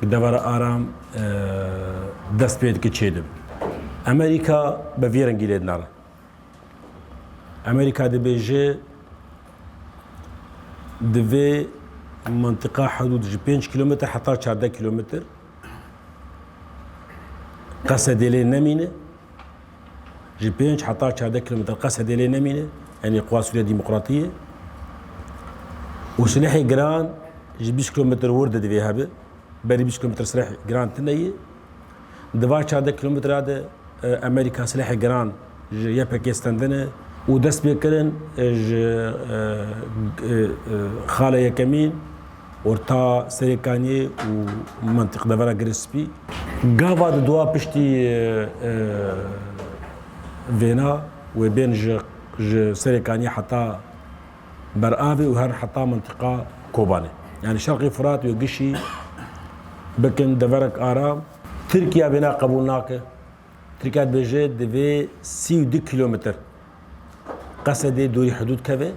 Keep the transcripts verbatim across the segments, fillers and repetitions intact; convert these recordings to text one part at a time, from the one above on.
Devera Aram, e, dest pê dike çêdibin. Amerîka bi vî rengî lê dinere. Amerîka dibêje, divê mintiqa hidûd ji pênc kîlometr heta çardeh kîlometr Qesedê lê nemîne. Ji pênc heta çardeh kîlometr Qesedê lê nemîne. Yanî quwa Sûriya Demokratî ye. Û silehê giran ji bîst kîlometr wir de divê hebe. Berî bîst kîlometr silehê giran tune ye. Di va çardeh kîlometra de, e, Amerîka silehê giran ji Y P G stendine û dest pê kirin, e, ji, e, e, e, xala yekemîn orta Serê Kaniyê û mentiq devera Girê Spî. Gava di dua piştî, e, e, vêna wê bên ji, ji Serê Kaniyê heta ber avê û her heta mintiqa Kobanê. Yanî Şerqê Furat wê gişî bikin deverek aram. Tirkiye vêna qebûl nake. Tirkiye dibêje divê sî û du kîlometr Qesedê dorî hidûd keve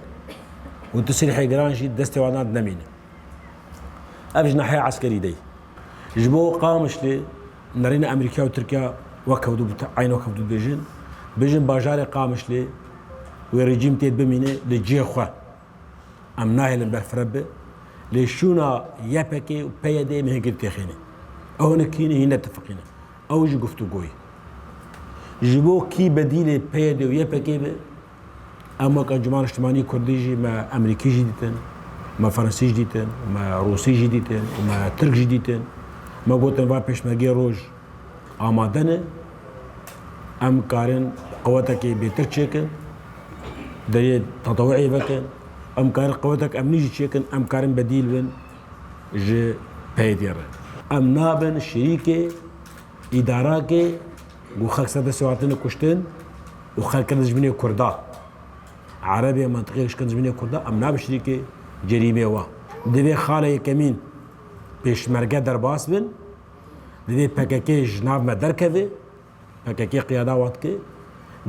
û tu silhê giran jî destê wan nemîne. Ev ji nahiya eskerî de ye. Ji bo Qamişlê nerîna Amerîka û Tirkiya wek hevdû bi te-, eyn wek hevdû dibêjin. Bêjin bajarê Qamişlê wê rejîm tê bimîne li cihê xwe. Em nahêlin berfireh be. Lê şûna Y P G û P Y D em hingirî têxîne. Ew hinek hîne, hîn netifiqîne. Ew jî guftûgoyê. Ji bo kî bedîlê P Y D û Y P G be? Em wek Encûmena Niştimanî Kurdî jî me Amerîkî jî dîtin, me Fransî jî dîtin, me Rûsî jî dîtin û me Tirk jî dîtin. Me gotin va pêşmergê roj amade ne. Em karin qewetekê bêtir çêkin, deriyê tetewu'ê vekin. Em karin qewetek emnî jî çêkin, em karin bedîl bin ji P Y D re. Em nabin şirîkê îdarakê ku xelk ser destê wan hatine kuştin û xelk kirin dijminê Kurda. Erebê mentiqê kişkin dijminê Kurda, em nabin şirîkê cerîmê wan. Divê xala yekemîn pêşmerge derbas bin, divê P K K ji nav me derkeve, P K K qiyada wan dike,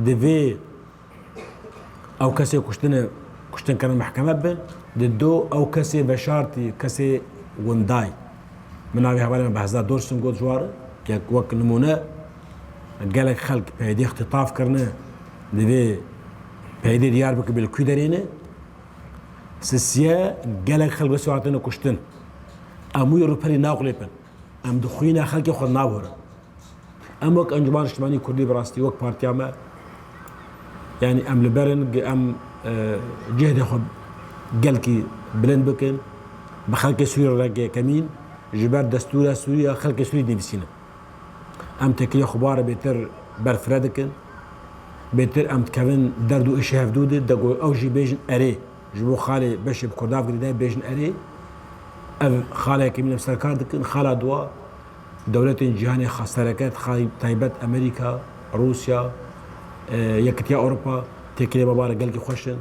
divê ew kesê kuştine, kuştin kirin mehkeme bin, di do ew kesê veşartî, kesê windayî. Min navê hevalê me Behzad Dursun got ji wan re, yek wek nimûne gelek xelk P Y D ixtîtaf kirine, divê P Y D diyar bike bi li kû derê ne. Sisiye gelek xelk wesî hatine kuştin. Em wî rûperî naqlepin. Em di xwîna xelkê xwe nabihurin. Em wek Encûmena Niştimanî Kurdî bi rastî wek partiya me, yanî em li ber in, em, e, cêhdê xwe gelkî bilind bikin, bi xelkê Sûriyê re rengê kemîn, ji ber destûra Sûriya xelkê Sûrî dinivîsînin. Em têkiliyê xwe bare bêtir berfireh dikin, bêtir em dikevin derd û îşê hevdû de, de ku ew jî bêjin erê, ji bo xalê beşê bi Kurda ve girêdayî bêjin erê, ev xala yekemîn em serkar dikin, xala dua, dewletên cîhanê xwe sereke, tay-, taybet Amerîka, Rûsya, e, Yekitiya Ewropa, têkilê me bare gelkî xweş in.